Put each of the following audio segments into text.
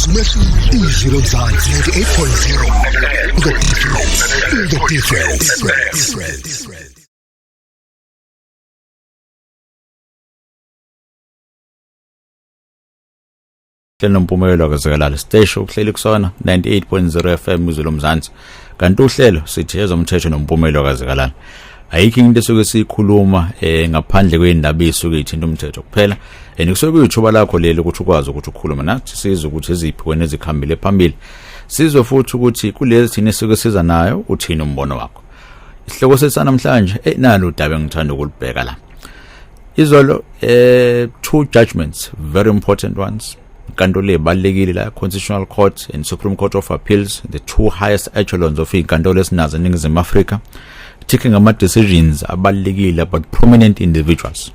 Yenza umehluko. Izwi Lomzansi 98.0. The difference. The difference. Hlelo Nompumelelo kaZikalala siteshi ukuhleli kusona 98.0 FM Izwi Lomzansi, kanti uhlelo sithi Ezomthetho Nompumelelo kaZikalala. Ayikho into esuke siyikhuluma ngaphandle kwendaba esuke ithinta umthetho kuphela, and kusuke kuyithuba lakho leli ukuthi ukwazi ukuthi ukhulume nathi, sizwe ukuthi iziphi wena ezikhambile phambili, sizwe futhi ukuthi kulezi thina esuke siza nayo uthini umbono wakho. Isihloko sethu namhlanje, nalo udaba engithanda ukulibheka la. Izolo two judgments, very important ones. Inkantolo ebalekile la, Constitutional Court and Supreme Court of Appeals, the two highest echelons of inkantolo esinazo eNingizimu Afrika, taking ama decisions abalekile about prominent individuals.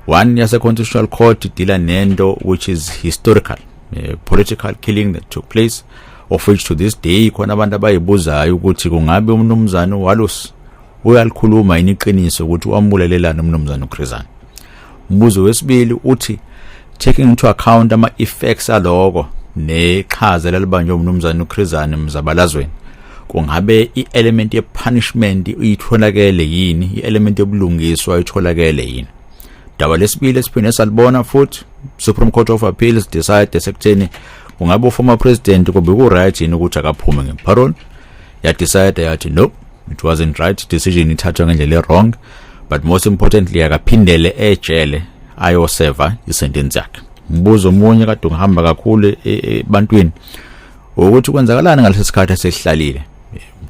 One yase Constitutional Court deala nento which is historical, political killing that took place, of which to this day khona abantu abayibuzayo ukuthi kungabe umnumzane Walus uyalikhuluma yini iqiniso ukuthi wambulalelana umnumzane uChris Hani. Umbuzo wesibili uthi, taking into account ama effects aloko neqhaza lalibanjwe umnumzane uChris Hani emzabalazweni, kungabe i-element ye-punishment itholakele yini, i-element yobulungiswa itholakele yini? Daba lesibili esiphinde salibona futhi, Supreme Court of Appeals decide sekutheni kungabe former president kube ku right yini ukuthi akaphume ngeparole. Ya decide yathi no, it wasn't right, decision ithathwa ngendlela wrong, but most importantly akaphindele ejele ayoseva isentence yakhe. Umbuzo omunye kade ungihamba kakhulu ebantwini ukuthi kwenzakalani ngalesi sikhathi esehlalile?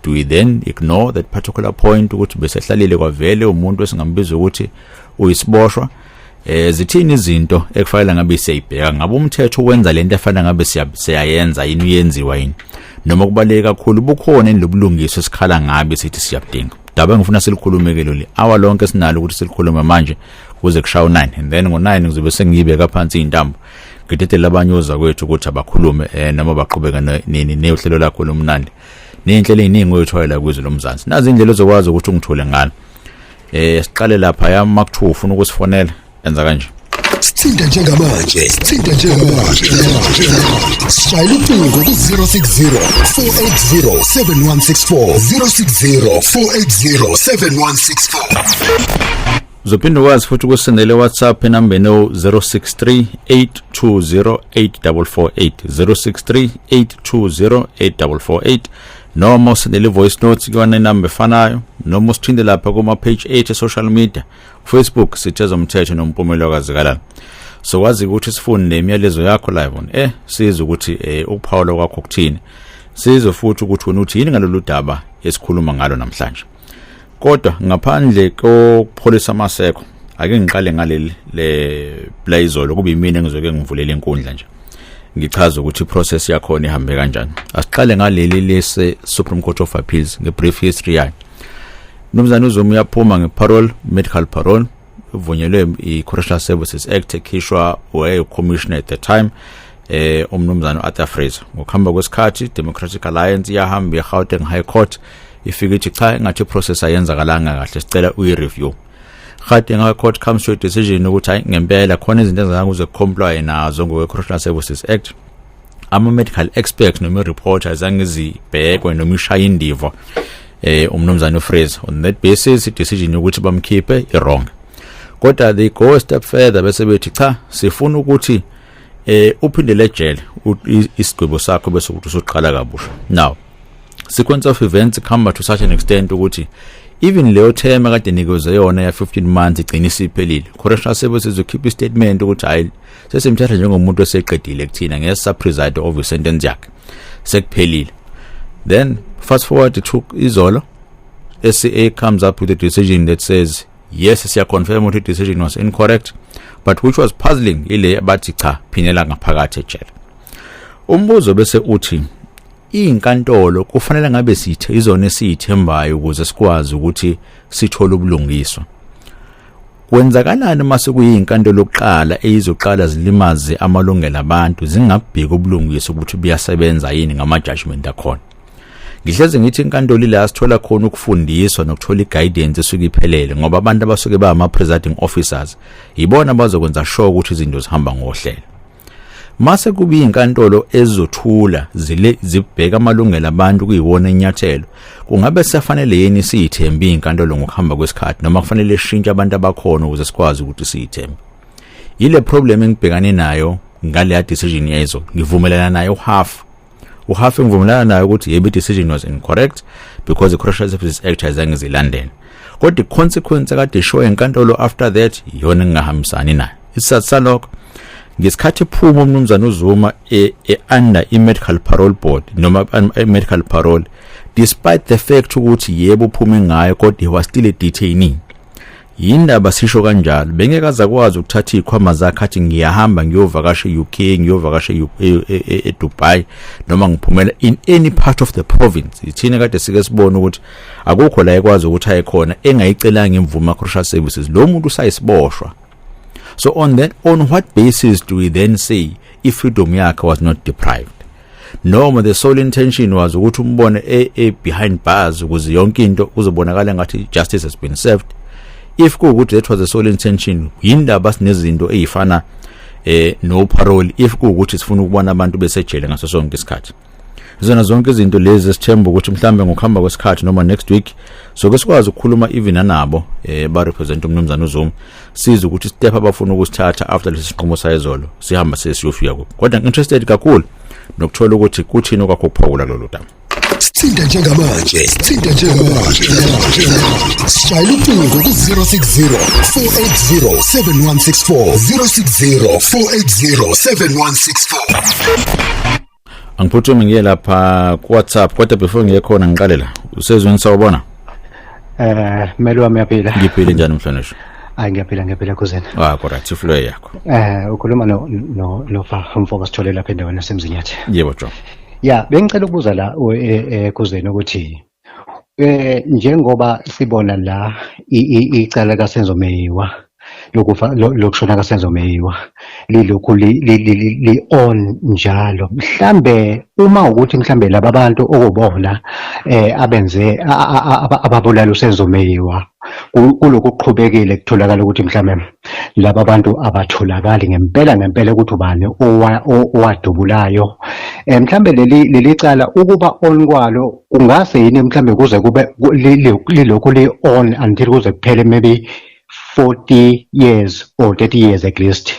Do we then ignore that particular point ukuthi besehlalile kwavele umuntu esingambiza ukuthi uyisiboshwa? Zithini izinto ekufanele ngabe siyayibheka? Ngabe umthetho wenza lento efana ngabe siyayenza yini, uyenziwa yini, noma kubaleka kakhulu bukhona enlobulungiswa esikhala ngabe sithi siyabudinga? Daba engifuna silikhulume ke loli awa lonke sinalo ukuthi silikhulume manje kuze kushawa 9, and then ngo9 ngizobe sengiyibeka phansi intambo, ngidedele abanye oza kwethu ukuthi abakhulume noma baqhubeka nini nehlelo lakho lomnandi nezinhlelo eziningi oyithola kwiZwi Lomzansi. Nazi indlela ozokwazi ukuthi ungithole ngalo. Siqale lapha yami, makuthiwa ufuna ukusifonela, enza kanje. Sithinta njengamanje, sithinta njengamanje. Shayela ucingo ku-060 480 7164, 060 480 7164. Uzophinde ukwazi futhi ukusendela WhatsApp enambeni 063 820 8448, 063 820 8448, noma usendele voice notes kuyona inamba efanayo, noma usithinte lapha kuma page 8 social media. Facebook sithi Ezomthetho Nompumelelo kaZikalala. So kwazi ukuthi sifunde imiyalezo yakho live on sizwe ukuthi ukuphawula kwakho kuthini, sizwe futhi ukuthi wena uthi yini ngalolu daba esikhuluma ngalo namhlanje. Kodwa ngaphandle kokupholisa amaseko, ake ngiqale ngaleli le playizolo, kube yimina engizoke ngivulela inkundla nje, ngichaza ukuthi iprocess yakhona ihambe kanjani. Asiqale ngaleli lese Supreme Court of Appeals, ngebrief history yayo. Mnumzane uZuma uyaphuma ngeparole, medical parole ivunyelwe i-Correctional Services Act ekhishwa waye-commissioner at the time, umnumzane Arthur Fraser. Ngokuhamba kwesikhathi Democratic Alliance iyahamba eGauteng High Court, ifike ithi cha, engathi iprocess ayenzakalanga kahle, sicela uyi-review. Gauteng High Court comes to a decision ukuthi hayi, ngempela khona izinto ezingeke uze comply nazo ngokwe-Correctional Services Act, ama-medical experts noma i-report azange zibhekwe noma ishaya indiva umnumzane uFraser. On that basis i-decision yokuthi bamkhiphe i-wrong, kodwa they go a step further bese bethi cha, sifuna ukuthi uphindele ejele isigwebo sakho bese ukuthi usuqala kabusha. Now sequence of events come to such an extent ukuthi even leyo term akade nikezwe yona ya 15 months igcina isiphelile. Correctional Services ukhipha istatement ukuthi hayi, sesimthatha njengomuntu oseqedile kuthina, ngeke sa preside over sentence yakhe, sekuphelile. Then fast forward to izolo, SCA comes up with a decision that says yes, siya confirm ukuthi decision was incorrect, but which was puzzling ile bathi cha, phindela ngaphakathi ejele. Umbuzo bese uthi izinkantolo kufanele ngabe sithe izona esiyithembayo ukuze sikwazi ukuthi sithole ubulungiswa. Kwenzakalani uma sekuyinkantolo yokuqala eyizoqala zilimaze amalungelo abantu, zingabheki ubulungiswa ukuthi buyasebenza yini ngama judgment akhona? Ngihleze ngithi inkantolo ila sithola khona ukufundiswa nokuthola iguidance esuke iphelele, ngoba abantu abasuke ba ama presiding officers yibona abazokwenza sure ukuthi izinto zihamba ngohlelo. Mase kuba izinkantolo ezizothula zile zibheka amalungelo abantu kuyiwona inyathelo, kungabe sifanele yini siyithembe izinkantolo ngokuhamba kwesikhathi, noma kufanele sishintshe abantu abakhona ukuze sikwazi ukuthi siyithembe? Yile problem engibhekane nayo ngaleya decision yezo. Ngivumelana nayo half uhalf, ngivumelana nayo ukuthi yebo, i-decision was incorrect because i-Correctional Services Act ayizange zilandele, kodwa i-consequence akade ishowe enkantolo after that iyona engingahambisani nayo. Isizathu salokho, ngesikhathi ephuma umnumzana uZuma e-under i-medical parole board noma i-medical parole, despite the fact ukuthi yebo, uphume ngayo, kodwa he was still a detainee. Yindaba sisho kanjalo, bengeke aze akwazi ukuthatha izikhwama zakhe athi ngiyahamba ngiyovakasha e-UK, ngiyovakasha eDubai, noma ngiphumela in any part of the province. Ithina kade sike sibone ukuthi akukho la ekwazi ukuthi aye khona engayicelanga imvume Correctional Services. Lo muntu usayisiboshwa. So on what basis do we then say i-freedom yakhe was not deprived, noma the sole intention was ukuthi umbone e behind bars ukuze yonke into kuzobonakala ngathi justice has been served? If kuwukuthi that was the sole intention, yindaba sinezinto ezifana no parole if kuwukuthi sifuna ukubona abantu besejele ngaso sonke isikhathi? Izona zonke izinto lezi esithemba ukuthi mhlambe ngokuhamba kwesikhathi noma next week soke sikwazi ukukhuluma even nanabo ba represent umnumzana uZuma, size ukuthi step abafuna ukusithatha after lesi sinqumo sayizolo sihamba sesiyofika kuphi. Kodwa interested kakhulu nokuthola ukuthi kuthini okwakho ukuphawula kulolu daba. Sithinta njengamanje, sithinta njengamanje. Shayela ucingo ku-060 480 7164, 060 480 7164. Angiphuthume ngiye lapha ku-WhatsApp, kodwa before ngiye khona ngiqale la usezweni. Sawubona. Melo wami, uyaphila? Ngiphile, njani mhlonishwa? Hayi, ngiyaphila, ngiyaphila kuzena. Ah, correct, iflow yakho. Ukhuluma no Fa mfoka Sithole lapha endaweni yaseMzinyathi. Yebo Jo. Ya, bengicela ukubuza la kuzena ukuthi njengoba sibona la icala kaSenzo Meyiwa lokufa, lokushona kaSenzo Meyiwa lilokhu li on njalo, mhlambe uma ukuthi mhlambe laba bantu okubona abenze ababulala uSenzo Meyiwa kulokhu kuqhubekile kutholakala ukuthi mhlambe laba bantu abatholakali ngempela ngempela ukuthi ubani owadubulayo, mhlambe leli cala ukuba on kwalo kungase yini mhlambe kuze kube lilokhu li on until kuze kuphele maybe 40 years or 30 years at least?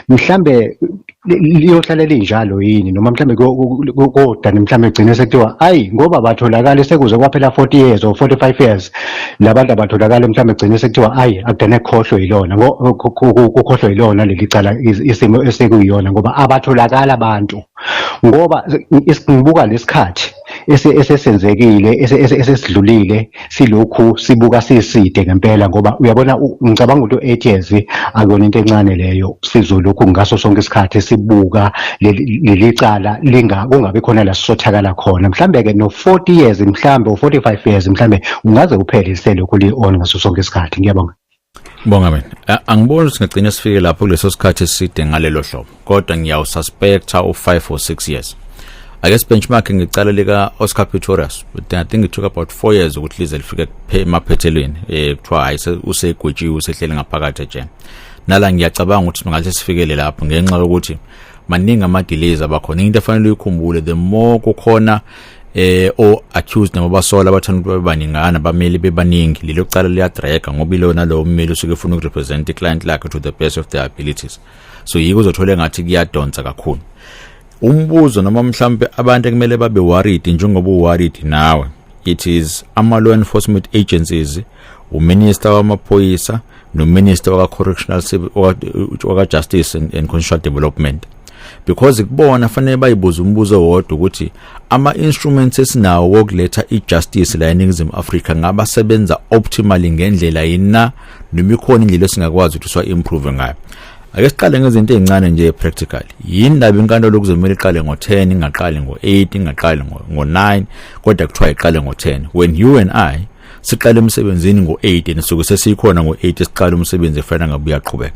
Mhlambe liyohlala linjalo yini, noma mhlambe kodwa mhlambe gcine sekuthiwa ayi, ngoba batholakala sekuze kwaphela 40 years or 45 years labantu abatholakala, mhlambe gcine sekuthiwa ayi, akudane kukhohlwe yilona, kukhohlwe yilona leli cala, isimo esekuyiyona ngoba abatholakala abantu? Ngoba ngibuka lesikhathi esesenzekile, esesidlulile, silokhu sibuka siside ngempela, ngoba uyabona, ngicabanga ukuthi u-8 years akuyona into encane leyo. Sizolokhu ngaso sonke isikhathi sibuka leli cala linga kungabi khona la sisothakala khona. Mhlambe ke no 40 years mhlambe u 45 years mhlambe ungaze uphele selokhu li on ngaso sonke isikhathi. Ngiyabonga. Bonga mina. Angiboni ukuthi ngigcine sifike lapho kuleso sikhathi eside ngalelo hlobo, kodwa ngiyawususpecta u5 or 6 years. Ake benchmark ngicala lika Oscar Pistorius, but I think it took about 4 years ukuthi lize lifike emaphethelweni, kuthiwa hayi, usegwetshiwe, usehleli ngaphakathi ejele. Nala ngiyacabanga ukuthi singahle sifikele lapho ngenxa yokuthi maningi ama delays abakhona. Into efanele uyikhumbule, the more kukhona o accused noma basola abathanda ukuthi babe baningana, bameli bebaningi, lelo cala liyadraga ngoba ilona lowo mmeli usuke efuna ukurepresent i-client lakhe to the best of their abilities. So yiko uzothola engathi kuyadonsa kakhulu. Umbuzo noma mhlambe abantu ekumele babe worried njengoba u-worried nawe, it is ama law enforcement agencies, uminister wamaphoyisa nominister waka correctional service, waka justice and constitutional development, because kubona fanele bayibuza umbuzo wodwa ukuthi ama instruments esinawo wokuletha ijustice la eNingizimu Afrika ngaba sebenza optimally ngendlela yini na, noma ikhona indlela esingakwazi ukuthi siwa improve ngayo. Ake siqale ngezinto ezincane nje practically. Yini ndaba inkantolo kuzomela iqale ngo-10, ingaqali ngo-8, ingaqali ngo-9, kodwa kuthiwa iqale ngo-10, when you and I siqale emsebenzini ngo-8 and suke sesikhona ngo-8 siqala umsebenzi efana ngabe uyaqhubeka?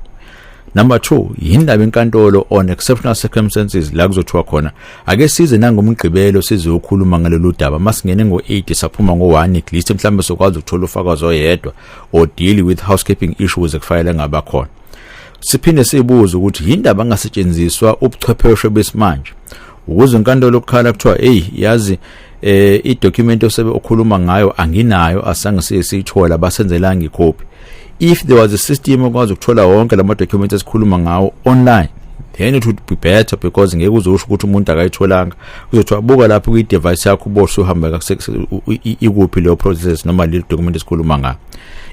Number 2, yindaba inkantolo on exceptional circumstances la kuzothiwa khona ake size nangomgqibelo sizokhuluma ngalolu daba, masingene ngo-8 saphuma ngo-1, at least mhlawumbe sokwazi ukuthola ufakazi oyedwa or deal with housekeeping issues ekufanele ngabakhona. Siphinde sibuze ukuthi yindaba angasetshenziswa ubuchwepheshe besimanje ukuze inkantolo okukhala kuthiwa, hey, yazi, idocument osebe okhuluma ngayo anginayo, asange siye siyithola, basenzelanga icopy. If there was a system okwazi ukuthola wonke lama documents esikhuluma ngawo online, then it would be better, because ngeke uzosho ukuthi umuntu akayitholanga. Kuzothiwa buka lapho kwi-device yakho, uboshwe, uhambe ikuphi leyo process noma le document esikhuluma ngayo.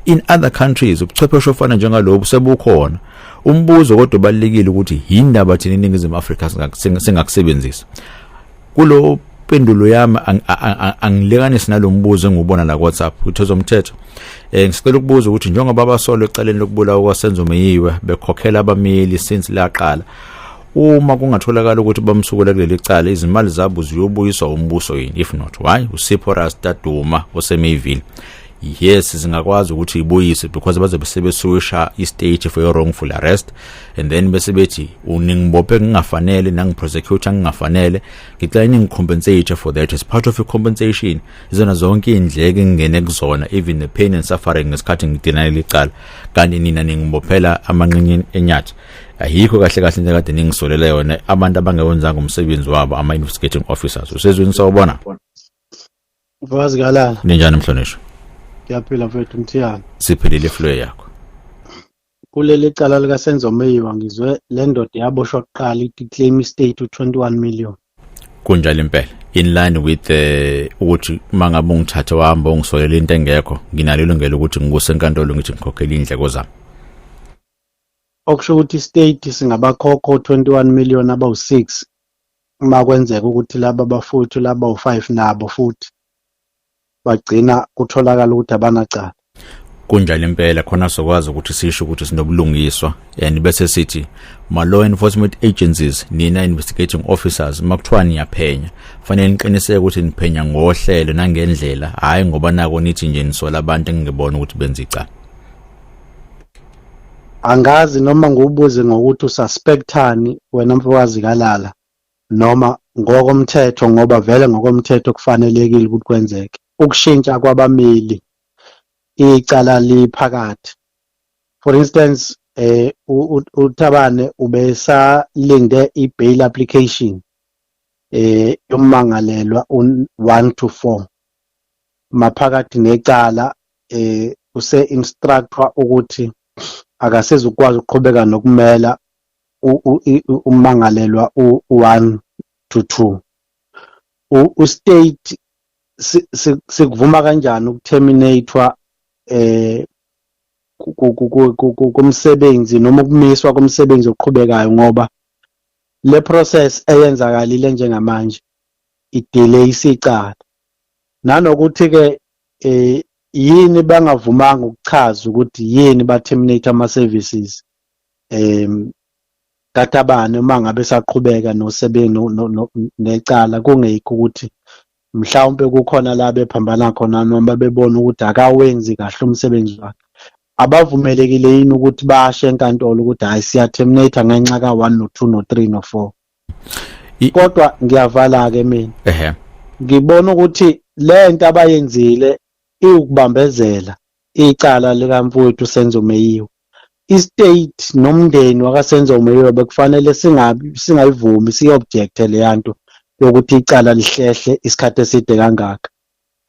In other countries ubuchwepheshe ofana njengalobu sebukhona. Umbuzo kodwa obalulekile ukuthi yindaba thina eNingizimu Afrika singakusebenzisa. Kulo pendulo yami angilekanisi nalombuzo engiwubona la ku WhatsApp ukuthi ezomthetho, ngisicela ukubuza ukuthi njengoba abasolwa ecaleni lokubulawa kwaSenzo Meyiwa bekhokhela abameli since laqala, uma kungatholakala ukuthi bamsukela kuleli cala, izimali zabo ziyobuyiswa umbuso yini? If not, why? USipho Rasta Duma oseMayville. Yes, zingakwazi ukuthi ibuyise because bazobe sebesuisha i-state for your wrongful arrest and then bese bethi uningibophe ngingafanele, nangiprosecute ngingafanele, ngicela ningicompensate for that. As part of your compensation izona zonke indleko engingene kuzona, even the pain and suffering ngesikhathi ngidinayela icala, kanti nina ningibophela amanqinye enyathi. Ayikho kahle kahle into kade ningisolela yona, abantu abangewenzanga umsebenzi wabo, ama-investigating officers. Usezwini, sawubona. Mfokazi Kalala. Ninjani, mhlonishwa? Ngiyaphila, mfethu Mthiyane. Siphelile flow yakho. Kuleli cala likaSenzo Meyiwa, ngizwe le ndoda yaboshwa kuqala ithi claim state u21 million. Kunjalo impela, in line with ukuthi mangabe ungithathe wahamba ungisolela into engekho, nginalo ilungelo ukuthi ngikuse enkantolo ngithi ngikhokhele indleko zami. Okusho ukuthi state singabakhokho 21 million abawu6 uma kwenzeka ukuthi laba bafowethu laba u5 nabo futhi bagcina kutholakala ukuthi abanacala. Kunjalo impela. Khona sokwazi ukuthi sisho ukuthi sinobulungiswa and bese sithi ma law enforcement agencies, nina investigating officers, makuthiwa niyaphenya, fanele niqiniseke ukuthi niphenya ngohlelo nangendlela, hayi ngoba nako nithi nje nisola abantu engingebona ukuthi benza icala. Angazi noma ngiwubuze ngokuthi ususpectani wena, mfokazi Kalala, noma ngokomthetho, ngoba vele ngokomthetho kufanelekile ukuthi kwenzeke ukushintsha kwabameli icala liphakathi. For instance, uThabane ubesalinde i-bail application yommangalelwa un-1 to 4. Maphakathi necala use-instructwa ukuthi akasezukwazi ukuqhubeka nokumela ummangalelwa u-1 to 2. U-state sikuvuma kanjani ukuterminatewa komsebenzi noma ukumiswa komsebenzi oqhubekayo, ngoba le process eyenzakalile njengamanje idelay isicala? Nanokuthi ke yini bangavumanga ukuchaza ukuthi yini ba terminate ama services kaThabane uma ngabe saqhubeka nosebenzi necala, kungekho ukuthi mhlawumbe kukhona la bephambana khona noma bebona ukuthi akawenzi kahle umsebenzi wakhe? Abavumelekile yini ukuthi basho enkantolo ukuthi hayi, siya terminate ngenxa ka-1 no-2 no-3 no-4? Kodwa ngiyavala-ke mina. Ngibona ukuthi le nto abayenzile iwukubambezela icala likamfowethu Senzo Meyiwa. I-state nomndeni wakaSenzo Meyiwa bekufanele singabi singayivumi, siyi-objecte leya nto yokuthi icala lihlehle isikhathi eside kangaka.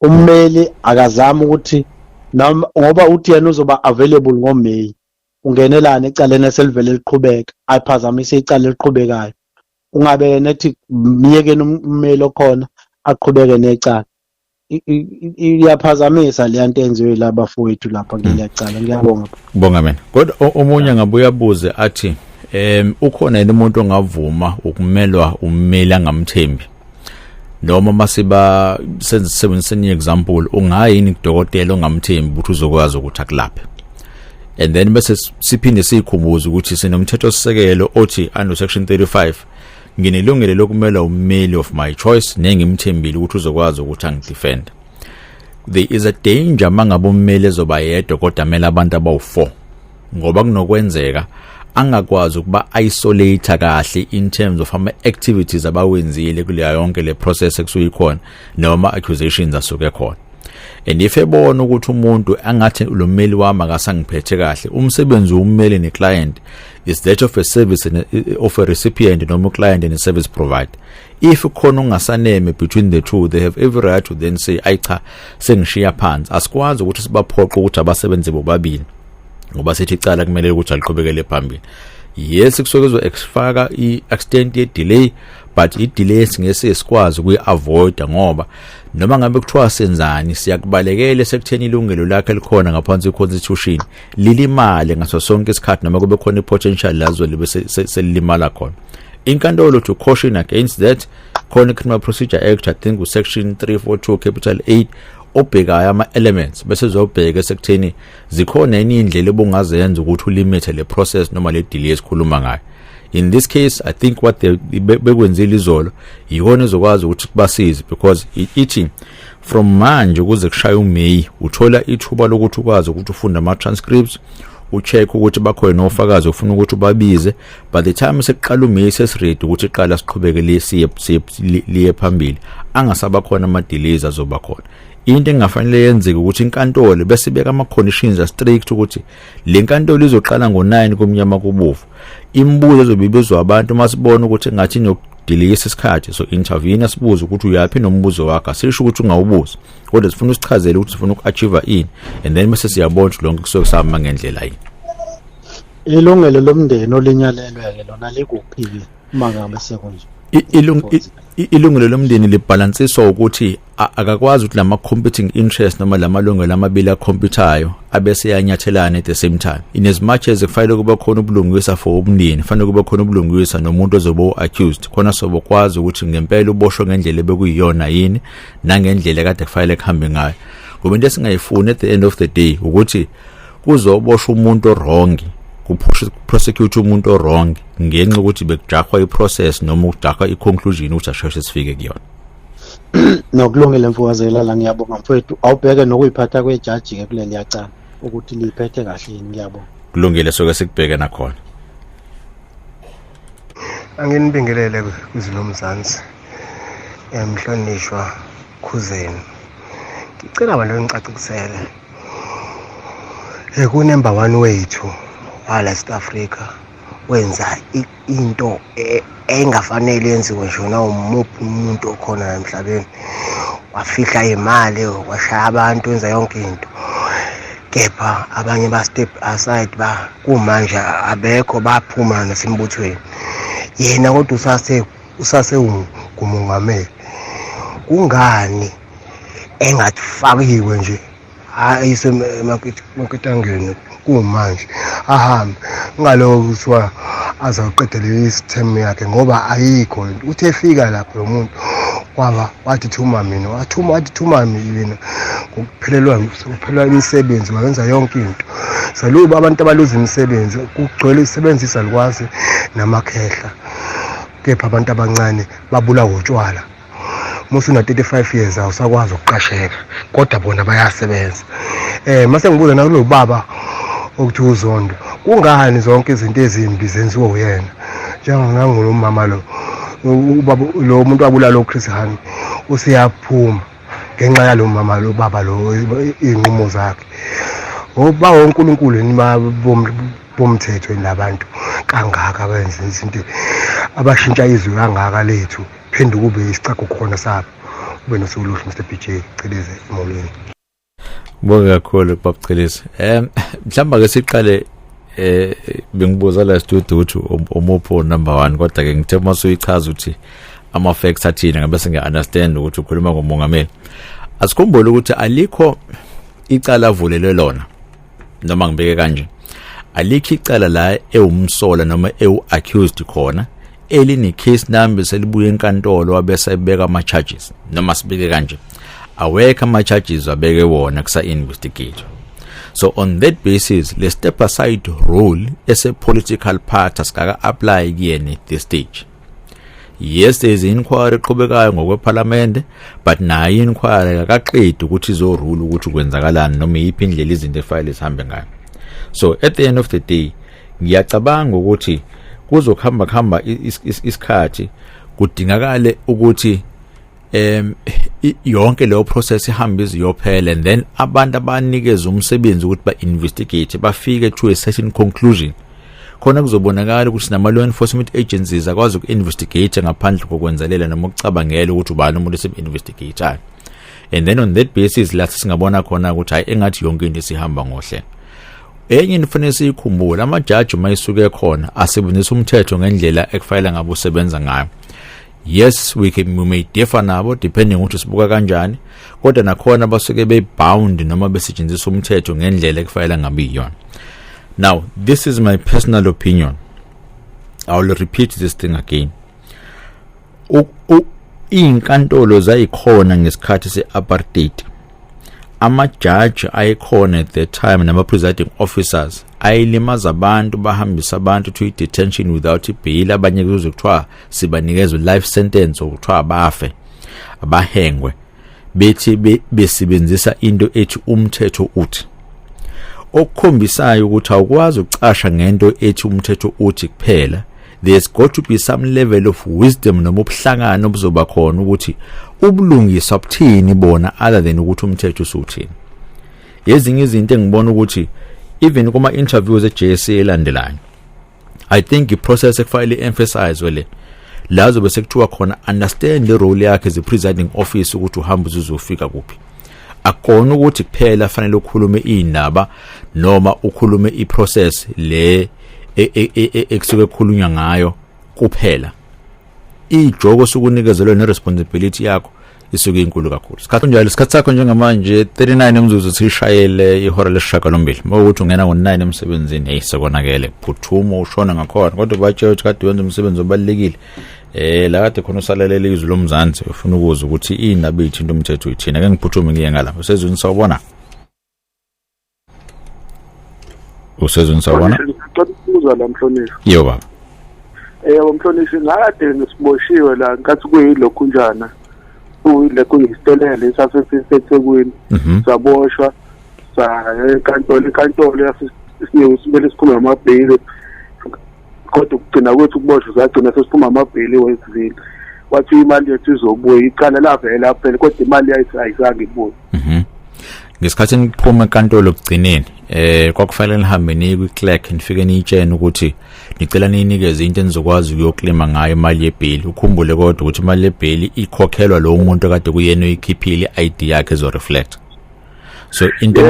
Ummeli akazami ukuthi noma ngoba uthi yena uzoba available ngoMay, ungenelana ecaleni eselivele liqhubeka, ayiphazamise icala eliqhubekayo. Ungabe nethi myekeni ummeli okhona aqhubeke necala. Iyaphazamisa leya nto enziwe laba bafowethu lapha kuleliya cala. Ngiyabonga. Bonga mina. Kodwa omunye ngabuye abuze athi ukhona yini umuntu ongavuma ukumelwa ummeli angamthembi, noma masiba sebenzisa enye example, ungayini kudokotela ongamthembi ukuthi uzokwazi ukuthi akulaphe? And then bese siphinde siyikhumbuze ukuthi sinomthetho sisekelo othi under section 35 nginelungelo lokumela ummeli of my choice nengimthembile ukuthi uzokwazi ukuthi angidefend. There is a danger mangabe ummeli ezoba yedwa kodwa amele abantu abawu4, ngoba kunokwenzeka angakwazi ukuba isolate kahle in terms of ama activities abawenzile kuleya yonke le process ekusuke ikhona noma accusations asuke khona. And if ebona ukuthi umuntu angathi lo mmeli wami akasangiphethe kahle, umsebenzi wommeli neclient is that of a service and of a recipient noma client and a service provider. If khona ungasaneme between the two, they have every right to then say, "Ayi cha, sengishiya phansi." Asikwazi ukuthi sibaphoqe ukuthi abasebenzi bobabili, ngoba sithi icala kumele ukuthi aliqhubekele phambili. Yes, kusuke kuzo-exfaka i-extent ye-delay, but i-delay singese sikwazi ukuyi-avoida, ngoba noma ngabe kuthiwa senzani, siyakubalekela sekutheni ilungelo lakhe likhona ngaphansi kwe-constitution lilimale ngaso sonke isikhathi, noma kube khona i-potential lazo libe selilimala khona. Inkantolo, to caution against that, khona i-Criminal Procedure Act, I think usection 342 capital 8, obhekayo ama-elements, bese zobheka sekutheni zikhona yini indlela ebungazenza ukuthi ulimite le process noma le delay esikhuluma ngayo. In this case, I think what they bekwenzile izolo yikona ezokwazi ukuthi kubasize, because ithi from manje ukuze kushaya uMay uthola ithuba lokuthi ukwazi ukuthi ufunde ama-transcripts, ucheck ukuthi bakhona nofakazi ufuna ukuthi ubabize. By the time sekuqala uMay, sesiready ukuthi iqala siqhubeke liye liye phambili, angasaba khona ama-delays azoba khona. Into engafanele yenzeke ukuthi inkantolo bese ibeka ama-conditions a-strict ukuthi le nkantolo izoqala ngo-9 kumnyama kubovu. Imibuzo ezobe ibizwa abantu, uma sibona ukuthi engathi inokudeleyisa isikhathi, so intervene, sibuze ukuthi uyaphi nombuzo wakho. Asisho ukuthi ungawubuzi, kodwa sifuna usichazele ukuthi sifuna uku-achieve ini, and then bese siyabona ukuthi lonke kusuke kusahamba ngendlela yini. Ilungelo lomndeni olinyalelwe-ke lona likuphi-ke uma ngabe sekunje? Ilungelo lomndeni libhalansiswa ukuthi akakwazi ukuthi lama competing interest noma lamalungelo amabili acompetayo abese yanyathelana at the same time. In as much as kufanele kube khona ubulungisa for umndeni, kufanele kube khona ubulungisa nomuntu ozobe accused, khona sobokwazi ukuthi ngempela uboshwe ngendlela ebekuyiyona yini nangendlela kade kufanele kuhambe ngayo, ngoba into esingayifuni at the end of the day ukuthi kuzoboshwa umuntu wrong, kuprosecute umuntu wrong ngenxa ukuthi bekujahwa iprocess noma ukujahwa iconclusion ukuthi asheshe sifike kuyona. Nokulungile, mfowazela, ngiyabonga mfowethu. Awubheke nokuyiphatha kwejaji-ke kuleli yacala ukuthi liyiphethe kahle yini. Ngiyabonga. Kulungile, soke sikubheke nakhona. Anginibingelele kwizwe lomzansi, emhlonishwa Khuzeni. Ngicela abantu ngicacisele. Ku-number 1 wethu wala South Africa wenza into engafanele yenziwe nje nawumuphi umuntu okhona la emhlabeni. Wafihla imali, washaya abantu, wenza yonke into. Kepha abanye ba step aside, ba kumanje abekho, baphuma nasembuthweni. Yena kodwa usase ngumongameli. Kungani engafakiwe nje ayise emaketangeni kumanje, ahambe ngaloko kuthiwa azawuqeda leli term yakhe, ngoba ayikho into. Uthe efika lapho lo muntu kwaba wathi thuma mina, wathuma, wathi thuma mina, ngokuphelelwa kuphelelwa imisebenzi, wayenza yonke into. Saluba abantu abaluza imisebenzi kugcwele isebenzisa likwazi namakhehla, kepha abantu abancane babulawa utshwala. Uma usuna 35 years awusakwazi ukuqasheka, kodwa bona bayasebenza. Mase ngibuza nakulo baba okuthi uZondo, kungani zonke izinto ezimbi zenziwa uyena? Njengangulo mama lo, ubaba lo muntu wabulala uChris Hani useyaphuma ngenxa yalo mama lo, baba lo, izinqumo zakhe. Ngoba oNkulunkulu ni bomthetho labantu kangaka benza izinto abashintsha izwe kangaka lethu, phinde kube isicago khona sabo. Ube nosuku oluhle, Mr BJ Celeze emolweni. Bonke kakhulu, Baba Celeze. Mhlawumbe ke siqale, bengibuza la studio ukuthi umuphi number 1, kodwa ke ngithe masuyichaza ukuthi ama facts athini, ngabe sengiya understand ukuthi ukhuluma ngomongameli. Asikhumbule ukuthi alikho icala avulelwe lona, noma ngibeke kanje, alikho icala la ewumsola noma ewu accused khona eline case number selibuye enkantolo wabese ebeka ama charges, noma sibeke kanje, awekho ama charges abeke wona kusa investigate. So on that basis, le step aside rule as a political party asikaka apply kuyena at this stage. Yes, there is inquiry eqhubekayo ngokweParliament, but nayo inquiry akaqedi ukuthi izorule ukuthi kwenzakalani noma iyiphi indlela izinto efile zihambe ngayo. So at the end of the day, ngiyacabanga ukuthi kuzokuhamba kuhamba isikhathi, kudingakale ukuthi Yonke leyo process ihamba iziyophela, and then abantu abanikeza umsebenzi ukuthi ba-investigate bafike to a certain conclusion. Khona kuzobonakala ukuthi nama law enforcement agencies akwazi uku-investigate ngaphandle kokwenzelela noma ukucabangela ukuthi ubani umuntu esim-investigateayo, and then on that basis la singabona khona ukuthi hayi, engathi yonke into isihamba ngohlelo. Enye into kufanele siyikhumbule, amajaji uma isuke khona asebenzisa umthetho ngendlela ekufanele ngabe usebenza ngayo. Yes, we may differ nabo depending ukuthi sibuka kanjani, kodwa nakhona basuke be-bound noma besetshenziswa umthetho ngendlela ekufanele ngabe iyona. Now, this is my personal opinion, I will repeat this thing again. Iy'nkantolo zayikhona ngesikhathi se-apartheid. Amajaji ayekhona at that time nama-presiding officers ayilimaza abantu, bahambisa abantu to i-detention without i-bail. Abanye kuze kuthiwa sibanikeza life sentence, okuthiwa abafe abahengwe, bethi besebenzisa into ethi umthetho uthi, okukhombisayo ukuthi awukwazi ukucasha ngento ethi umthetho uthi kuphela. There's got to be some level of wisdom noma ubuhlakani obuzoba khona ukuthi ubulungiswa buthini bona, other than ukuthi umthetho usuthini. Ezinye izinto engibona ukuthi even kuma interviews e-JSC elandelayo, I think i-process ekufanele emphasize le la zobe sekuthiwa khona understand the role yakhe as a presiding officer, ukuthi uhamba uzofika kuphi. Akona ukuthi kuphela fanele ukhulume indaba noma ukhulume i-process le ekusuke kukhulunywa ngayo kuphela. Ijoko sokunikezelwe ne-responsibility yakho isuke inkulu kakhulu. Isikhathi njalo, isikhathi sakho njengamanje 39 umzuzu sishayele ihora lesishiyagalombili. Mawukuthi ungena ngo9 emsebenzini, hey, sekonakele, phuthuma ushona ngakhona, kodwa batshela ukuthi kade wenza umsebenzi obalekile la kade khona usalalela Izwi Lomzansi, ufuna ukuzwa ukuthi indaba ithinta umthetho ithina. Ake ngiphuthume ngiye ngala usezweni. Sawubona, usezweni, sawubona. Ngicela ukubuza la, mhlonishwa. Yebo, baba. Yebo, mhlonishwa, ngakade ngisiboshiwe la nkathi kuyilokhunjana, kuyile kuyisitelele sasesiseThekwini. Saboshwa, saya enkantolo. Inkantolo yasisimele siphume ngamabheyili, kodwa ukugcina kwethu ukuboshwa sagcina sesiphuma amabheyili wesivile. Wathi imali yethu izobuya. Icala lavele laphela, kodwa imali yayithi ayizange ibuye. Ngesikhathi niphuma enkantolo ekugcineni, kwakufanele nihambe niye kwi-clerk, nifike niyitshene ukuthi nicela niyinikeze into enizokwazi ukuyoclaima ngayo imali yebheli. Ukhumbule kodwa ukuthi imali yebheli ikhokhelwa lowo muntu akade kuyena oyikhiphile, i-ID yakhe ezo-reflect. So into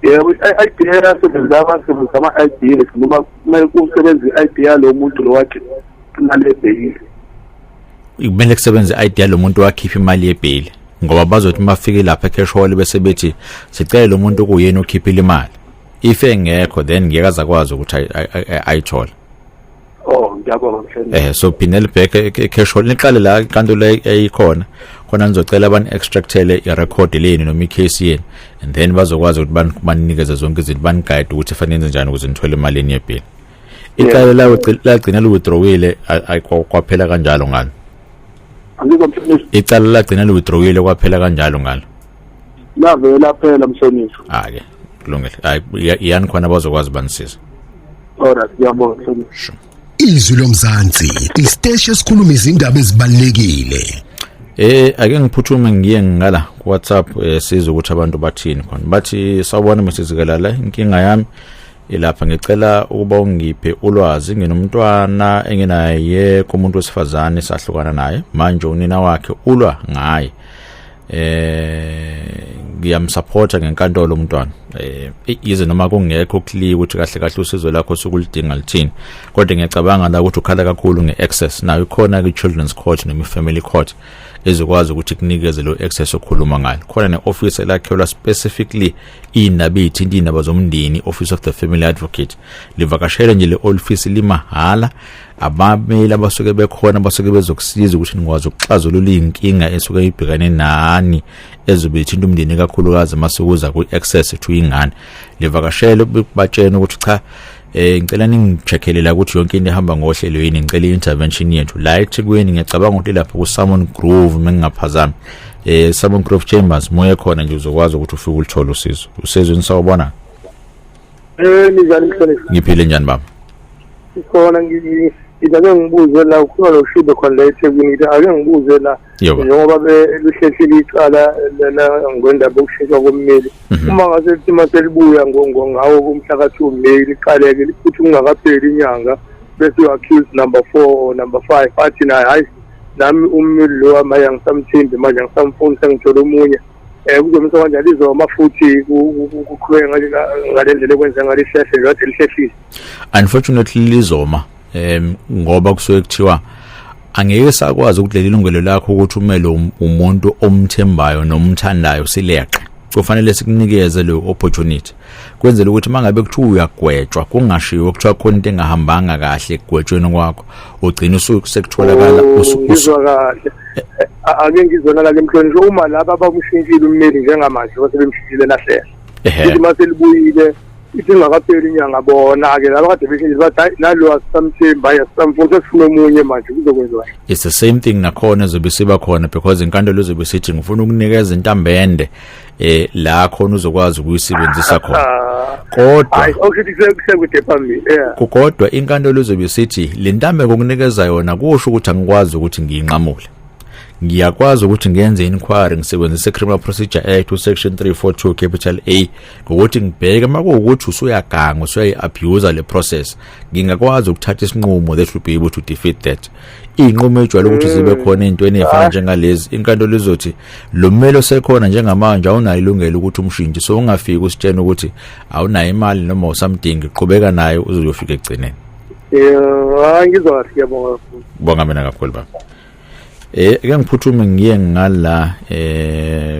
Yebo, i-ID yasebenzisa, abasebenzisa ama-ID yethu, noma kumele kusebenze i-ID yalo muntu lo wakhe imali yebheyili? Kumele kusebenze i-ID yalo muntu wakhipha imali yebheli, ngoba bazothi uma bafike lapha e-cash hall bese bethi sicela lo muntu okuyena okhiphile imali. If engekho, then ngeke azakwazi ukuthi ayithole. Oh, ngiyabonga, mhlonishwa. So phindele back e-cash hall, niqale la inkantolo eyikhona khona, nizocela bani-extractele i-record leni noma i-case yenu, and then bazokwazi ukuthi banikeze zonke izinto, baniguide ukuthi fanele nenze njani ukuze nithole imali yenu yebheli. Icala lawo lagcina liwithdrawile, kwaphela kanjalo ngalo. Angizwa, mhlonishwa. Icala lagcina liwithdrawile, kwaphela kanjalo ngalo. Lavele laphela, mhlonishwa. Ah ke, kulungile. Hayi, iyani khona, bazokwazi banisiza. Alright, ngiyabonga, mhlonishwa. Sure. Izwi Lomzansi, isiteshi esikhuluma izindaba ezibalulekile. Ake ngiphuthume ngiye ngala ku WhatsApp, sizwe ukuthi abantu bathini khona. Bathi, "Sawubona Mrs Zikalala, inkinga yami ilapha, ngicela ukuba ungiphe ulwazi. Nginomntwana enginaye kumuntu wesifazane, sahlukana naye, manje unina wakhe ulwa ngaye. Ngiyamsupporta ngenkantolo umntwana." Yize noma kungekho clear ukuthi kahle kahle usizo lakho sukulidinga lithini, kodwa ngiyacabanga la ukuthi ukhala kakhulu nge-access. Nayo ikhona kwi-children's court noma i-family court ezokwazi ukuthi kunikeze lo access okhuluma ngayo. Khona ne-office elakhelwa specifically iy'ndaba ey'thinta iy'ndaba zomndeni, Office of the Family Advocate. Livakashele nje le office, limahhala. Abameli abasuke bekhona basuke bezokusiza ukuthi nikwazi ukuxazulula iy'nkinga esuke ibhekane nani ezobe ithinta umndeni, kakhulukazi mase kuza kwi-access to ingane. Livakashele, batshene ukuthi cha, ngicela ningicheckele la ukuthi yonke into ihamba ngohlelo yini, ngicela i-intervention yethu la eThekwini. Ngiyacabanga ukuthi lapho ku-Salmon Grove, mengingaphazami, Salmon Grove Chambers. Moye khona nje, uzokwazi ukuthi ufike ulithole usizo. Usezweni, sawubona. Ninjani, mhlonishwa? Ngiphile, njani baba? Sikhona, ngi Ngithi ake ngibuze la, ukhuluma noShibe khona la eThekwini. Ngithi ake ngibuze la, njengoba belihlehlile icala ngendaba yokushintshwa kommeli, uma ngase lithi maselibuya ngawo kumhla ka-2 May liqaleke futhi kungakapheli inyanga, bese u-accused number 4 or number 5 athi naye, hayi, nami ummeli lo wami angisamthembi manje, angisamfuni, sengithola omunye, kuzomisa kanjani? Izoma futhi kuqhubeke ngale ndlela ekwenza ngalihlehle nje kade lihlehlile? Unfortunately lizoma, ngoba kusuke kuthiwa angeke sakwazi ukuthi leli lungelo lakho ukuthi umele umuntu omthembayo nomthandayo sileqe. Kufanele sikunikeze leyo opportunity kwenzela ukuthi mangabe kuthiwa uyagwetshwa, kungashiwo kuthiwa khona into engahambanga kahle ekugwetshweni kwakho, ugcina ususekutholakala. Ngizwa kahle. Ake ngizona la ke, mhlonishwa, uma laba abamshintshile ummeli njengamanje basebemshintshile lahlela, ithi maselibuyile, ithi ingakapheli inyanga, bona-ke laba kade beshintshile bathi, hayi, nalo asisamthembi, hayi, asisamfuni, sesifuna omunye manje, kuzokwenziwa? It's the same thing nakhona ezobe siba khona, because inkantolo izobe sithi ngifuna ukunikeza intambende la khona uzokwazi ukuyisebenzisa khona, kodwa Hayi, okusho kusekude phambili, yeah. Kodwa inkantolo izobe sithi le ntambo ngokunikeza yona kusho ukuthi angikwazi ukuthi ngiyinqamule, ngiyakwazi ukuthi ngenze inquiry, ngisebenzise Criminal Procedure Act section 342 capital A, ngokuthi ngibheke makuwukuthi usuyaganga, usuyayi-abuse le process, ngingakwazi ukuthatha isinqumo that will be able to defeat that. Iy'nqumo ejwayele ukuthi zibe khona ey'ntweni ey'fana njengalezi, inkantolo izothi lo mmeli osekhona njengamanje awunayo ilungelo ukuthi umshintshe, so ungafiki usitshene ukuthi awunayo imali noma usamdingi, qhubeka naye uze uyofika ekugcineni. Yeah, hayi, ngizwa kahle, ngiyabonga kakhulu. Bonga mina kakhulu, baba. Ake ngiphuthume ngiye ngala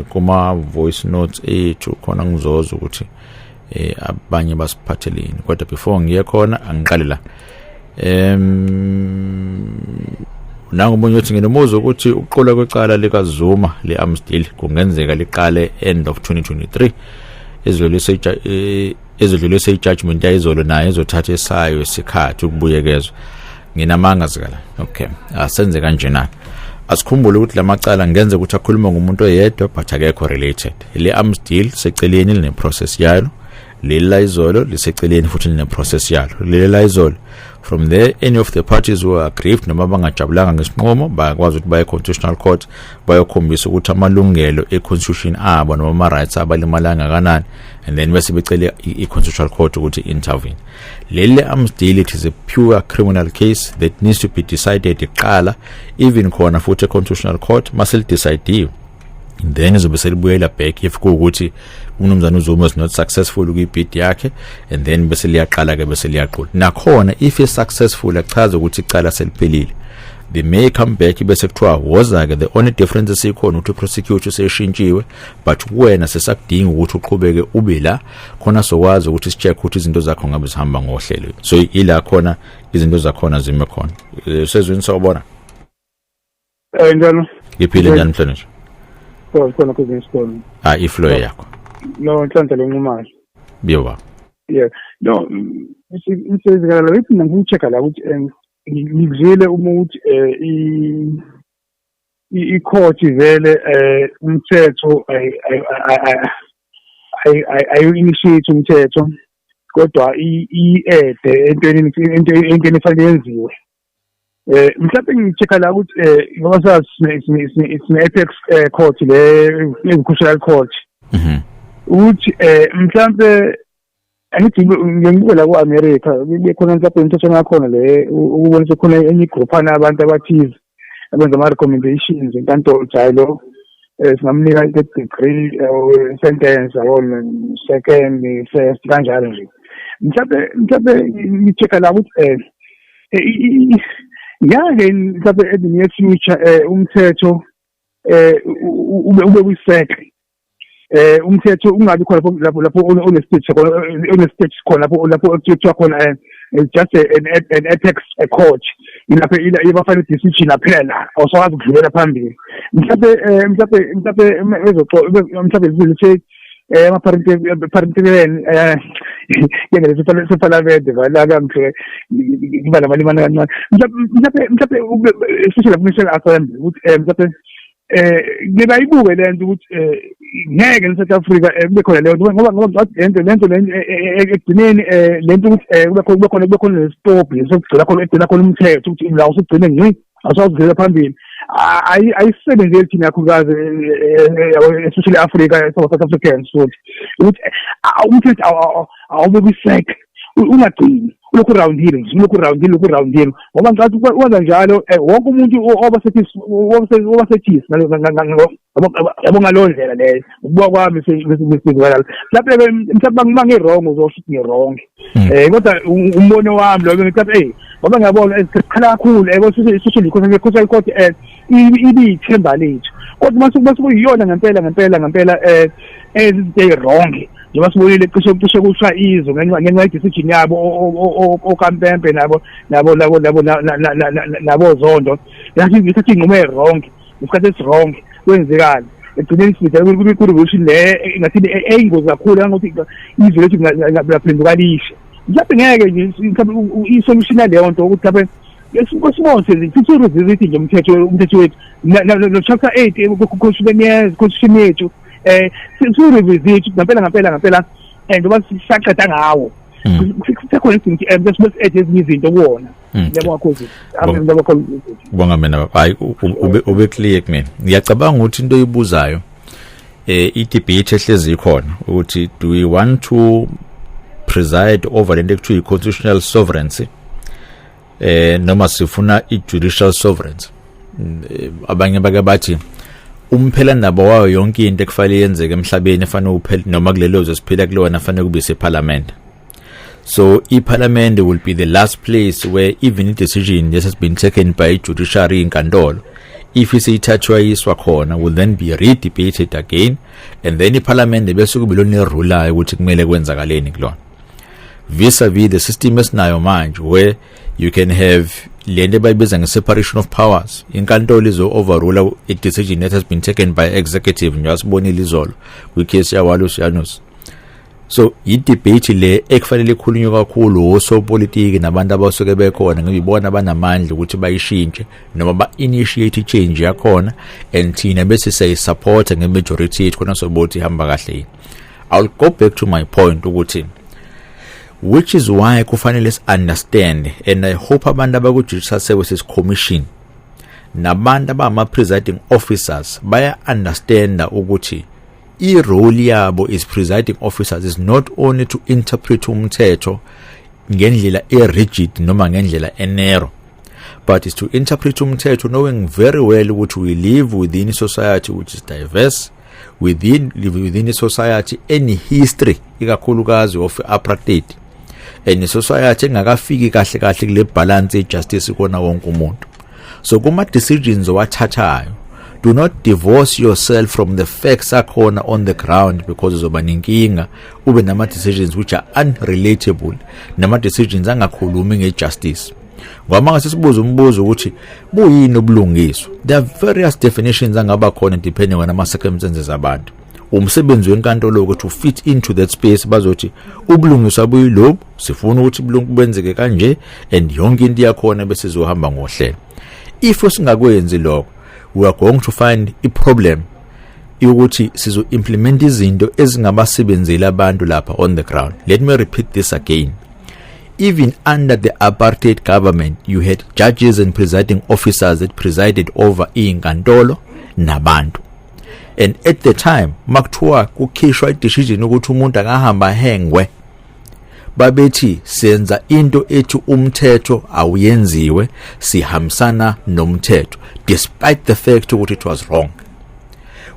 kuma voice notes ethu khona, ngizozwa ukuthi abanye basiphatheleni, kodwa before ngiye khona angiqale la. Nangu omunye uthi, nginomuzwa ukuthi ukuqulwa kwecala likaZuma le-arms deal kungenzeka liqale end of 2023, ezodlulise i-judgment yayizolo, nayo ezothatha esayo isikhathi ukubuyekezwa. Nginamanga zikala. Okay, asenze kanjena. Asikhumbule ukuthi lamacala ngenze ukuthi akhuluma ngumuntu oyedwa, but akekho related. Le arms deal seceleni, line process yalo. Leli la izolo liseceleni futhi line process yalo. Leli la izolo, from there any of the parties who are aggrieved noma bangajabulanga ngesinqumo bayakwazi ukuthi baye constitutional court, bayokhombisa ukuthi amalungelo e-constitution abo noma ama-rights abalimala kangakanani, and then bese becele i-constitutional court ukuthi intervene. Leli arms deal, it is a pure criminal case that needs to be decided iqala, even khona futhi e-constitutional court maselidecidiwe, then izobe selibuyela back if kuwukuthi umnumzana uZuma is not successful kwi-bid yakhe, and then bese liyaqala ke, bese liyaqula nakhona. If is successful, achaza ukuthi icala seliphelile, they may come back bese kuthiwa woza ke, the only difference esikhona ukuthi prosecutor seshintshiwe, but kuwena sesakudinga ukuthi uqhubeke ube la khona, sokwazi ukuthi si-check ukuthi izinto zakho ngabe zihamba ngohlelo. So ila khona izinto zakhona zime khona. Sezwini, sawubona. Njalo. Ngiphile, njani mhlonishwa? Khona kwezinye isikole. Ah, i-floor yakho. No, Nhlanhla loNxumalo. Biyoba. Yeah. No, isezikala la ithi mina ngi-check la ukuthi ngikuzwile uma ukuthi i-court vele umthetho ayu-initiate umthetho, kodwa i-ede entweni efanele yenziwe. Mhlawumbe ngi-check la ukuthi ngoba sazi sine apex court le, constitutional court, ukuthi mhlambe angithi ngibuke la ku-America bekhona mhlawumbe imithetho yakhona le ukubonisa khona enye igruphana abantu abathize abenza ama-recommendations enkantolo ukuthi hhayi, lo singamnika i-third degree sentence, yabona, second, first, kanjalo nje. Mhlawumbe ngi-check-a la ukuthi ngeke mhlawumbe in the near future umthetho ube kwi-circle, umthetho ungabi khona lapho one-stage khona, one-stage khona lapho kuthiwa khona just an apex court, ilapho iba-final decision phela, awusakwazi ukudlulela phambili. Mhlawumbe ezoxo mhlawumbe zithe ama-parliamentarian ngeke sephalamende vala kamhle kuba namalimane kancane, mhlawumbe especially lapho National Assembly, ukuthi mhlawumbe Ngibayibuke lento ukuthi ngeke in South Africa kube khona leyo nto, ngoba lento ekugcineni lento ukuthi kube khona nesitop sokugcina khona, egcina khona umthetho, ukuthi la usugcine ngci, awusawudlulela phambili. Ayisebenzeli thina kakhulukazi, especially Africa, South Africans futhi, ukuthi umthetho awube kwisek, ungagcini ulokhu roundile nje, ulokhu roundile, ulokhu roundile, ngoba ngicathi wenza njalo wonke umuntu oba sethisi yabo ngaleyo ndlela leyo. Ukubuka kwami senzakala mhlawumbe, mhlawumbe uma ngi-wrong uzosho ukuthi ngi-wrong, kodwa umbono wami lo, ngicathi ngoba ngiyabona sikhala kakhulu especially i-Constitutional Court ibiyithemba lethu, kodwa mase kuyiyona ngempela ngempela ngempela ezinto ezi-wrong, njengoba sibonile cishe kusha izwe ngenxa ye-decision yabo okaMpempe nabo Zondo, yathi ithatha iy'nqumo ey-wrong ngesikhathi esi-wrong. Kwenzekani ekugcineni? Sibidela kwi-revolution le engathini eyingozi kakhulu, kangokuthi izwe lethu laphenduka lishe. Mhlawumbe ngeke nje, mhlawumbe i-solution yaleyo nto ukuthi mhlawumbe sibone sithi nje umthetho wethu no chapter 8 constitution yethu sirevisit ngempela ngempela ngempela, njengoba sisaqeda ngawo, kusekhona isidingo ukuthi bese add ezinye izinto kuwona. Ngiyabonga, Khozi. Ngiyabonga, Khozi. Bonga mina. Hayi, ube clear kumina. Ngiyacabanga ukuthi into oyibuzayo, i-debate ehlezi ikhona ukuthi do we want to preside over lento ekuthiwa i-constitutional sovereignty noma sifuna i-judicial sovereignty? Abanye bake bathi umphela ndaba wayo yonke into ekufanele yenzeke emhlabeni efanele uphele noma kulelo zwe siphila kulona fanele kube separliament. So i-parliament will be the last place where even a decision that has been taken by judiciary, inkantolo, if isithathwa yiswa khona, will then be redebated again, and then iparliament bese kube lona erulayo ukuthi kumele kwenzakaleni kulona, vis-a-vis the system esinayo manje where you can have lento abayibiza nge-separation of powers. Inkantolo izo-overrule a decision that has been taken by executive, njengoba sibonile izolo kwicase yaWalus Janus. So i-debate le ekufanele ikhulunywe kakhulu osopolitiki nabantu abasuke bekhona, ngoba ibona abanamandla ukuthi bayishintshe noma ba-initiate i-change yakhona, and thina bese siyayisupporta nge-majority yethu khona sobothi ihamba kahle yini. I'll go back to my point ukuthi which is why kufanele si-understand, and I hope abantu abaku-Judicial Services Commission nabantu abama-presiding officers baya-understanda ukuthi i-role yabo as presiding officers is not only to interpret umthetho ngendlela e-rigid noma ngendlela e-narrow, but is to interpret umthetho knowing very well ukuthi we live within a society which is diverse, within live within a society any history, ikakhulukazi of apartheid, and society engakafiki kahle kahle kule balance ye-justice kona wonke umuntu. So kuma decisions owathathayo, do not divorce yourself from the facts akhona on the ground, because uzoba nenkinga, ube nama decisions which are unrelatable, nama decisions angakhulumi ngejustice. Ngoba mangase sibuze umbuzo ukuthi buyini ubulungiswa, there are various definitions angaba khona depending on ama circumstances abantu. Umsebenzi wenkantolo ukuthi ufit into that space, bazothi ubulungiswa buyilobu, sifuna ukuthi ubulungu benzeke kanje, and yonke into yakhona bese izohamba ngohlelo. If singakwenzi lokho, we are going to find i problem ukuthi sizo implement izinto ezingabasebenzeli abantu lapha on the ground. Let me repeat this again: even under the apartheid government, you had judges and presiding officers that presided over inkantolo nabantu, and at the time makuthiwa kukhishwa i-decision ukuthi umuntu akahamba hengwe, babethi senza into ethi umthetho awuyenziwe, sihambisana nomthetho, despite the fact ukuthi it was wrong.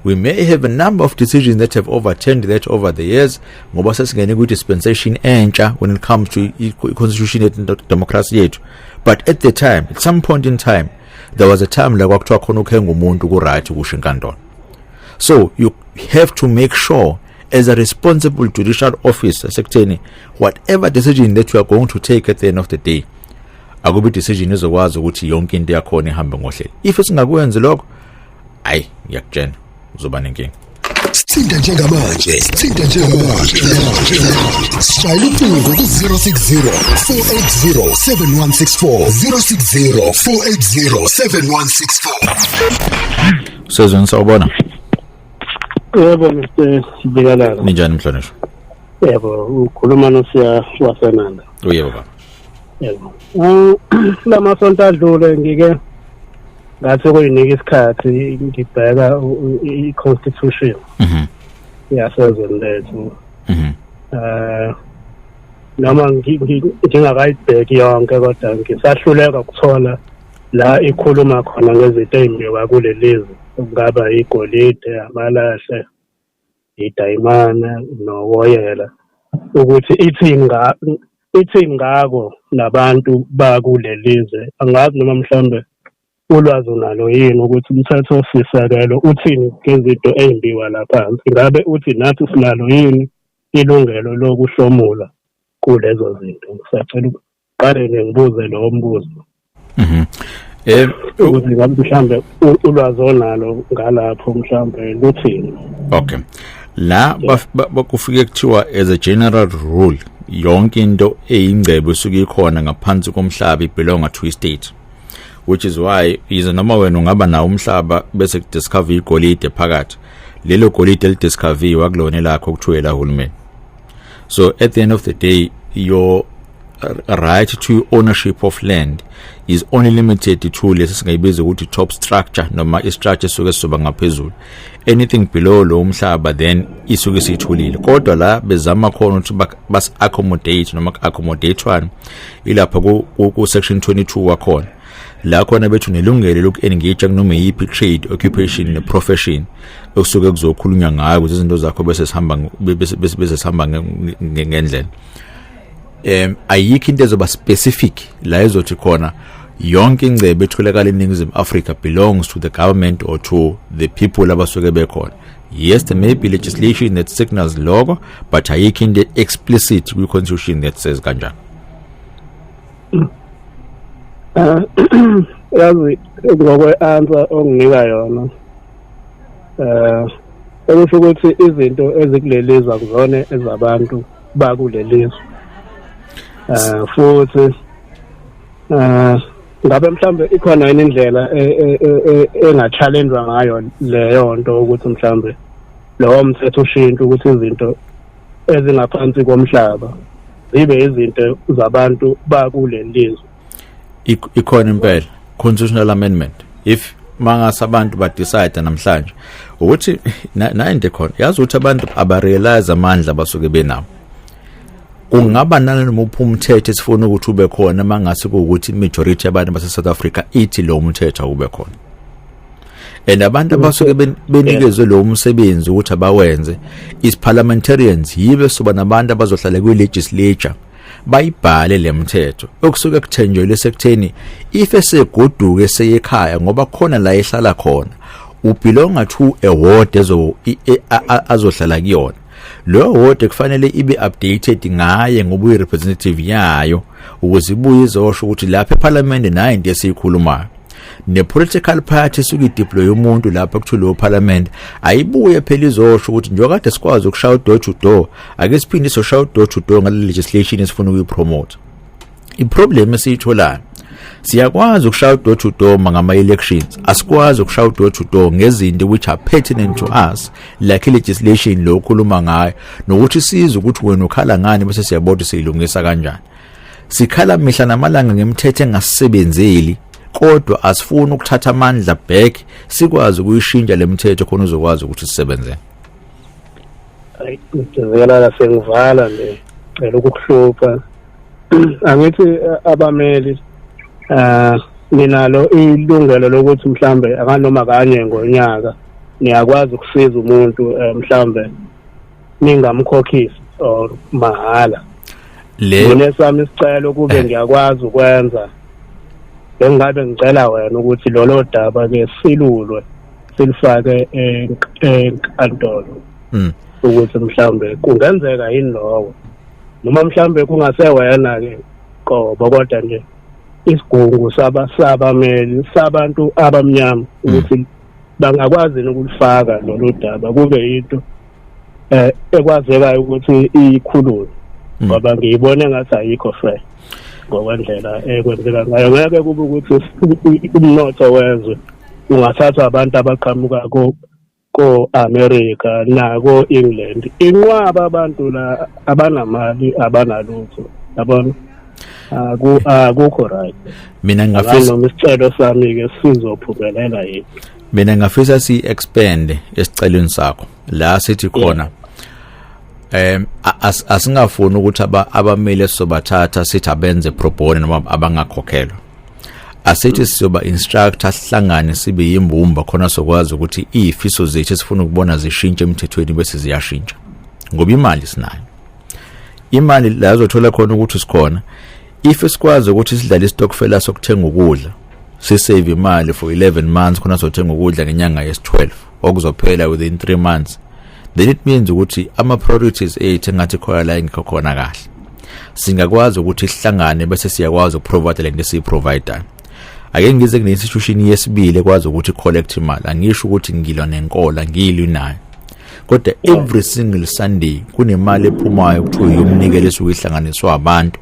We may have a number of decisions that have overturned that over the years, ngoba sesingene kwi-dispensation entsha when it comes to i-constitution yethu, democracy yethu, but at the time, at some point in time, there was a time la kwakuthiwa khona ukhenga umuntu ku-right, kusho inkantolo. So you have to make sure as a responsible judicial officer sekutheni whatever decision that you are going to take, at the end of the day akube decision ezokwazi ukuthi yonke into yakhona ihambe ngohlelo. If singakwenzi lokho, ayi, ngiyakutshela, uzoba nenkinga. Sithinta njengamanje, sithinta njengamanje. Shayela ucingo ku-060 480 7164, 060 480 7164. Sezweni, sawubona. Yebo, Mr. Zikalala. Ninjani, mhlonishwa? Yebo, ukhuluma noSiya waseNanda. Uyebo, baba. Yebo. Lamasonto adlule ngike ngathi kuyinika isikhathi ngibheka i-constitution yasezweni lethu. Noma ngingakayibheki yonke, kodwa ngisahluleka ukuthola la ikhuluma khona ngezinto ey'mbiwa kuleli zwe, okungaba igolide, amalahle, idayimane nowoyela, ukuthi ithi ngako nabantu bakulelizwe. Angazi noma mhlambe ulwazi unalo yini ukuthi umthetho sisekelo uthini ngezinto ey'mbiwa laphansi. Ngabe uthi nathi sinalo yini ilungelo lokuhlomula kulezo zinto? Ngisacela uqale ngibuze lowo mbuzo. Ukuthi ngabe mhlambe ulwazi onalo ngalapho mhlambe luthini? Okay, la kufike kuthiwa, as a general rule, yonke into eyingcebo esuke ikhona ngaphansi komhlaba ibelonga to state, which is why yize noma wena ungaba nawo umhlaba bese kudiscover igolide phakathi, lelo golide elidiscoveriwe akulona lakho, kuthiwe la hulumeni. So at the end of the day, your right to ownership of land is only limited to lesi singayibiza ukuthi top structure noma i-structure esuke sizoba ngaphezulu. Anything below lo umhlaba, then isuke siyithulile. Kodwa la bezama khona ukuthi bas accommodate noma accommodate ilapha ku section 22 wakhona, la khona bethu nelungelo loku-engage kunoma yiphi trade, occupation ne-profession okusuke kuzokhulunywa ngayo, ukuze izinto zakho bese sihamba ngendlela. Ayikho into ezoba specific la ezothi khona yonke ingcebo etholakala eNingizimu Africa belongs to the government or to the people abasuke bekhona. Yes, there may be legislation that signals lokho, but ayikho into explicit kwi-constitution that says kanjani. Yazi, ngokwe-answer onginika yona, okusho ukuthi izinto ezikulelizwe akuzona ezabantu bakulelizwe. Futhi ngabe mhlambe ikhona yini indlela enga-challenge ngayo leyo nto, ukuthi mhlambe lowo mthetho ushintshe ukuthi izinto ezingaphansi komhlaba zibe izinto zabantu bakulelizwe? Ikhona impela constitutional amendment. If mangase abantu ba decide namhlanje ukuthi na into khona, yazi ukuthi abantu abarealize amandla abasuke benawo, kungaba nanoma uphi umthetho esifuna ukuthi ube khona, mangase kuwukuthi majority yabantu base South Africa ithi lo mthetho awube khona. And abantu abasuke benikezwe lo msebenzi ukuthi abawenze is parliamentarians, yibe soba nabantu abazohlala kwi-legislature bayibhale le mthetho, okusuke kuthenjelwe sekutheni if esegoduke seyekhaya, ngoba khona la ehlala khona, ubelonga to a ward ezo azohlala kuyona. Leyo ward kufanele ibe updated ngaye ngoba uyi-representative yayo, ukuze ibuye izosho ukuthi lapha eParliament nayo into esiyikhulumayo. Ne-political party esuke ideploy umuntu lapha kuthiwa leyo parliament ayibuye phela izosho ukuthi njengoba kade sikwazi ukushaya door to door, ake siphinde sizoshaya door to door ngale legislation esifuna ukuyipromote. Iproblem esiyitholayo, siyakwazi ukushaya door to door ngama-elections, asikwazi ukushaya door to door ngezinto which are pertinent to us, like i-legislation lo okhuluma ngayo, nokuthi sizwe ukuthi wena ukhala ngani, bese siyabona ukuthi siyilungisa kanjani. Sikhala mihla namalanga ngemithetho engasebenzeli, kodwa asifuni ukuthatha amandla back sikwazi ukuyishintsha le mithetho khona uzokwazi ukuthi sisebenze. Hayi, Zikalala, sengivala nje, cela ukukuhlupha. Angithi abameli ninalo ilungelo lokuthi mhlambe akanoma kanye ngonyaka niyakwazi ukusiza umuntu, mhlambe ningamkhokhisi or mahala? Le Mina sami isicelo, kube ngiyakwazi ukwenza, bengabe ngicela wena ukuthi lolo daba ke silulwe, silifake enkantolo, ukuthi mhlambe kungenzeka yini lokho, noma mhlambe kungasewena ke qobo, kodwa nje isigungu saba sabameli sabantu abamnyama, ukuthi bangakwazi yini ukulifaka lolu daba, kube into ekwazekayo ukuthi ikhulunywe, ngoba ngiyibone ngathi ayikho fair ngokwendlela ekwenzeka ngayo. Ngeke kube ukuthi umnotho wezwe Ungathatha abantu abaqhamuka ko America nako England, inqwaba abantu la abanamali, abanalutho, yabona, akukho right. Mina ngingafisa Noma isicelo sami ke sizophumelela yini? Mina ngafisa si expand esicelweni sakho la sithi khona asingafuni ukuthi abamele sizobathatha sithi abenze pro bono noma abangakhokhelwa. Asithi sizoba instructor, sihlangane, sibe yimbumba khona sokwazi ukuthi izifiso zethu esifuna ukubona zishintshe emthethweni bese ziyashintsha, ngoba imali sinayo. Imali la uzothola khona ukuthi sikhona, if sikwazi ukuthi sidlale istokfela sokuthenga ukudla, sisave imali for 11 months khona sothenga ukudla ngenyanga yesi-12 okuzophela within 3 months, then it means ukuthi ama-priorities ethu engathi khona la engekho khona kahle, singakwazi ukuthi sihlangane bese siyakwazi ukuprovide lento esiyiprovidayo. Ake ngize kune-institution yesibili ekwazi ukuthi collect imali. Angisho ukuthi ngilwa nenkolo, ngilwi nayo, kodwa every single Sunday kunemali ephumayo kuthiwa yomnikelo esuke ihlanganiswa abantu.